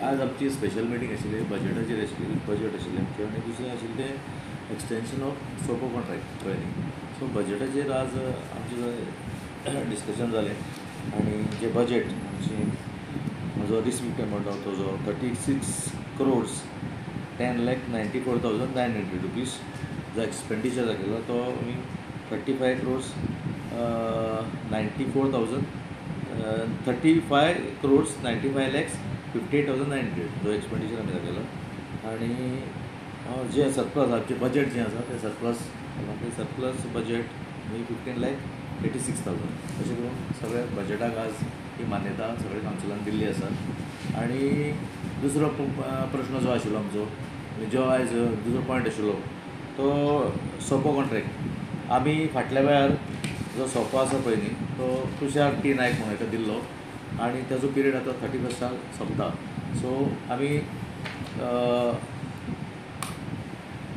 आज आमची special meeting आशिल्ली, बजेटाचेर आशिल्ली, बजेट आशिल्लें आमचें, आनी दुसरें आशिल्लें तें एक्सटेंशन ऑफ सोपो कॉन्ट्रॅक्ट, कळ्ळें न्ही. सो बजेटाचेर आज आमचें डिस्कशन जालें आनी जें बजेट आमचें जो रिसीव पेमेंट आसा तो जो 36 crores 10 lakh 94,900 rupees जो एक्सपेंडिचर दाखयलो तो आमी 35 crores 94,000 35 crores 95 lakhs 58,900 जो एक्सपेंडिचर आमी दाखयलो. आनी जें सरप्लस आमचें बजेट जें आसा तें सरप्लस, सरप्लस बजेट आमी 15 lakh 86,000 अशें करून सगळ्या बजेटाक आज ही मान्यता सगळे कावन्सिलान दिल्ली आसा. आनी दुसरो प्रश्न जो आशिल्लो आमचो, जो आयज दुसरो पॉयंट आशिल्लो तो सोपो कॉन्ट्रॅक्ट. आमी फाटल्या वेळार जो सोपो आसा पळय न्ही तो तुषार टी नायक म्हणून एका दिल्लो आनी ताजो पिरियड आतां 31 सोंपता. सो आमी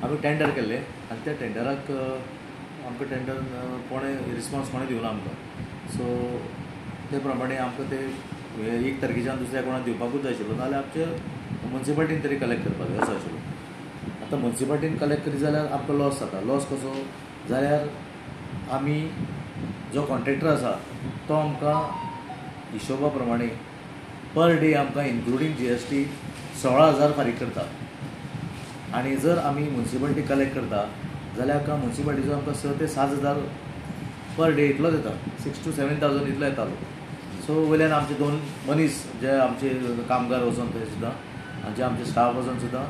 आमी टेंडर केल्लें आनी त्या टेंडराक आमकां टेंडर कोणें रिस्पोन्स कोणें दिवना आमकां. सो ते प्रमाणे आमकां ते 1 तारखेच्यान दुसऱ्या कोणाक दिवपाकूच जाय आशिल्लो, नाजाल्यार आमचे मुन्सिपाल्टीन तरी कलेक्ट करपाक जाय असो आशिल्लो. आतां मुन्सिपाल्टीन कलेक्ट करीत जाल्यार आमकां लॉस जाता. लॉस कसो जाल्यार आमी जो कॉन्ट्रॅक्टर आसा तो आमकां हिशोबा प्रमाणे पर डे आमकां इन्क्लुडींग GST 16,000 फारीक करता आनी जर आमी मुन्सिपाल्टी कलेक्ट करता जाल्यार आमकां मुन्सिपाल्टीचो आमकां 6 ते 7 हजार पर डे इतलोच येता, 6 to 7,000 इतलो येतालो. सो वयल्यान आमचे 2 मनीस जे आमचे कामगार वचोन थंय सुद्दां आनी जे आमचे स्टाफ वचोन सुद्दां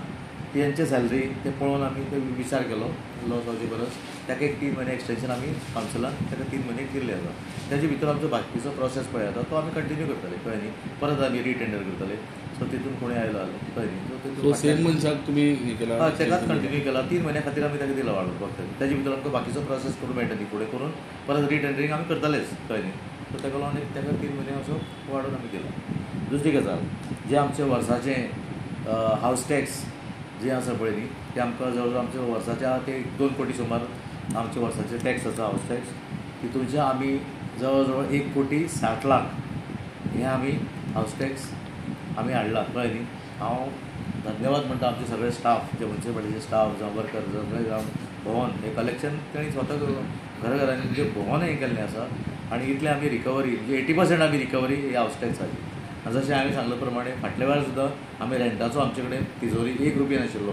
तेंचे सॅलरी ते पळोवन आमी ते विचार केलो लॉस जावचे परस ताका एक 3 म्हयने एक्सटेंशन आमी कावन्सिलान ताका 3 म्हयने दिल्ले आसा. ताजे भितर आमचो बाकीचो प्रोसेस पळय आतां तो आमी कंटिन्यू करतले, कळ्ळें न्ही. परत आमी रिटेंडर करतले. सो तितून कोणी आयलो जाल्यार, कळ्ळें न्ही. सो सेम मनशाक तुमी हें केलां? हय, ताकाच कंटिन्यू केला. 3 म्हयन्या खातीर आमी ताका दिला वाडोवन फक्त. ताजे भितर आमकां बाकीचो प्रोसेस करूंक मेळटा न्ही फुडें करून परत रिटेंडरींग आमी करतलेच, कळ्ळें न्ही. सो ताका लागून ताका 3 म्हयने असो वाडोवन आमी दिला. दुसरी गजाल जें आमचें वर्साचें हावस टॅक्स जें आसा पळय न्ही तें आमकां जवळ जवळ आमच्या वर्साच्या ते 2 कोटी सुमार आमचे वर्साचे टॅक्स आसा हावस टॅक्स, तितूनचे आमी जवळ जवळ 1 कोटी 60 लाख हें आमी हावस टॅक्स आमी हाडला, कळ्ळें न्ही. हांव धन्यवाद म्हणटा आमचे सगळे स्टाफ, जे मुन्सिपाल्टीचे स्टाफ जावं वर्कर सगळे जावं भोंवन हें कलेक्शन तांणी स्वता घरा घरांनी म्हणजे भोंवन हें केल्लें आसा आनी इतलें आमी रिकवरी म्हणजे 80% आमी रिकवरी ही हावस टॅक्साची. जशें हांवें सांगले प्रमाणे फाटल्या वेळार सुद्दां आमी रेंटाचो आमचे कडेन तिजोरी 1 रुपया नाशिल्लो,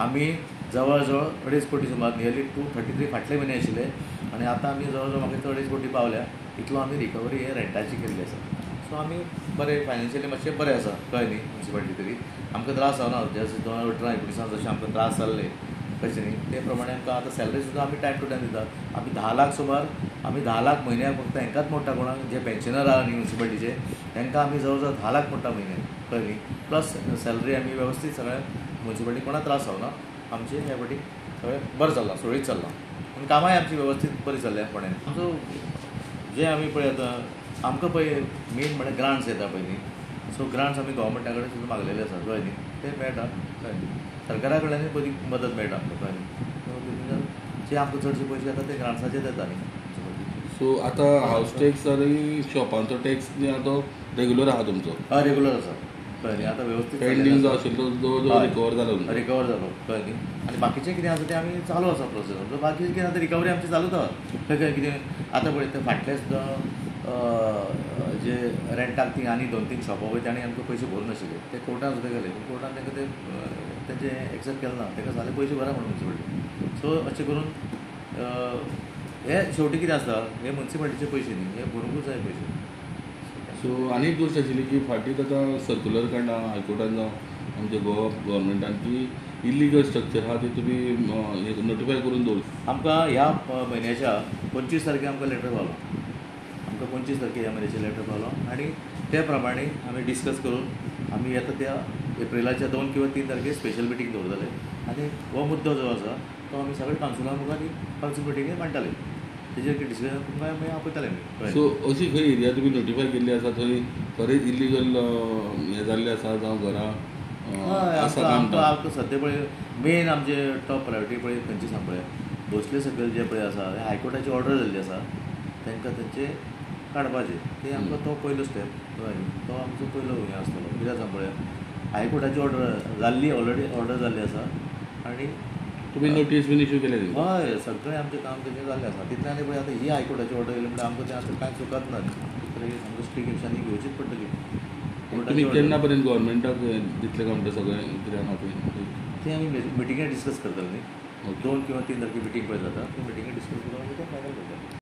आमी जवळ जवळ 2.5 कोटी सुमार नियरली 233 फाटले म्हयने आशिल्ले आनी आतां आमी जवळ जवळ म्हाका 2.5 कोटी पावल्या, इतलो आमी रिकवरी हे रेंटाची केल्ली आसा. सो आमी बरें फायनान्शियली मातशें बरें आसा, कळ्ळें न्ही. मुन्सिपाल्टी तरी आमकां त्रास जावना, 2018 19 जशें आमकां त्रास जाल्ले कशें न्ही ते प्रमाणे आमकां आतां सॅलरी सुद्दां आमी टायम टू टायम दिता. आमी 10 लाख सुमार आमी 10 लाख म्हयन्याक फक्त हेंकांच मोडटा, कोणाक जे पेन्शनर आहा न्ही मुन्सिपाल्टीचे तांकां आमी जवळ जवळ 10 लाख मोडटा म्हयन्याक, कळ्ळें न्ही. प्लस सॅलरी आमी वेवस्थीत सगळ्या मुन्सिपाल्टी कोणाक त्रास जावना, आमचें ह्या फावटी सगळें बरें चल्लां, सुरळीत चल्लां आनी कामांय आमची वेवस्थीत बरी चल्ल्या फोंड्यान. आमचो जे आमी पळय आतां आमकां पळय मेन म्हळ्यार ग्रांट्स येता पळय न्ही, सो ग्रांट्स आमी गव्हर्मेंटा कडेन सुद्दां मागलेले आसा, कळ्ळें न्ही. ते मेळटा, कळ्ळें न्ही. सरकारा कडल्यानूय बरी मदत मेळटा आमकां, कळ्ळें न्ही. सो तितून जे आमकां चडशे पयशे येता ते ग्रांट्साचेर येता न्ही. सो आतां हावस टॅक्स आनी शॉपांचो टॅक्स तो रेगुलर आहा तुमचो? हय, रेगुलर आसा, कळ्ळें न्ही. आतां वेवस्थीत पेंडींग जो आशिल्लो तो रिकवर जालो, रिकवर जालो, कळ्ळें न्ही. आनी बाकीचें कितें आसा तें आमी चालू आसा प्रोसेस आमचो. बाकीचें कितें आतां रिकवरी आमची चालूच आसा. खंय खंय कितें आतां पळय ते फाटले सुद्दां जे रेंटाक ती आनी 2-3 शॉपां पळय तांणी आमकां पयशे भरूं नाशिल्ले, ते कोर्टान सुद्दां गेले, पूण कोर्टान तांकां ते तेंचे एक्सेप्ट केलें ना, तांकां सांगलें पयशे भरा म्हणून मुन्सिपाल्टी. सो अशें करून हे शेवटी कितें आसता, हे मुन्सिपाल्टीचे पयशे न्ही, हे भरूंकूच जाय पयशे. सो आनी एक गोश्ट आशिल्ली की फाटीं आतां सर्कुलर काडला हायकोर्टान जावं आमच्या गोवा गव्हर्मेंटान की इल्लीगल स्ट्रक्चर आहा ते तुमी नोटिफाय करून दवर. आमकां ह्या म्हयन्याच्या 25 तारखेक आमकां लेटर पावलो, आमकां 25 तारखेक ह्या म्हयन्याचें लेटर पावलो आनी ते प्रमाणे आमी डिस्कस करून आमी येता त्या एप्रिलाच्या 2 किंवा 3 तारखेर स्पेशल मिटींग दवरतले आनी हो मुद्दो जो आसा तो आमी सगळे कावन्सिला मुखार कावन्सील मिटिंगेक मांडटाले, तेजेर डिस्कशन तुमकां मागीर आपयताले आमी. सो अशी खंय एरिया तुमी नोटिफाय केल्ली आसा थंय खरेंच इल्लीगल हें जाल्लें आसा जावं घरां आमकां आमकां सद्या पळय मेन आमचे टॉप प्रायोरिटी पळय खंयची सांग पळय भोसले सकयल जे पळय आसा हायकोर्टाची ऑर्डर जाल्ली आसा तांकां तेंचे काडपाचें, ते आमकां तो पयलो स्टेप, तो आमचो पयलो हें आसतलो. कित्याक सांग पळय हायकोर्टाची ऑर्डर जाल्ली, ऑलरेडी ऑर्डर जाल्ली आसा. आनी तुमी नोटीस बीन इशू केले? हय, सगळें आमचें काम तेजें जाल्लें आसा. तितलें आनी पळय आतां ही हायकोर्टाची ऑर्डर येयली म्हणल्यार आमकां तें आतां कांय चुकत ना न्ही, सामकें स्ट्रीक एक्शन घेवचीच पडटली. तुमी केन्ना पर्यंत गव्हर्मेंटाक दितले काय म्हणटा सगळें कितें आहा तें? तें आमी मिटिंगे डिस्कस करतले न्ही, 2 किंवा 3 तारखे मिटींग पळय जाता, ती मिटिंगे डिस्कस करून आमी तें फायनल करतले.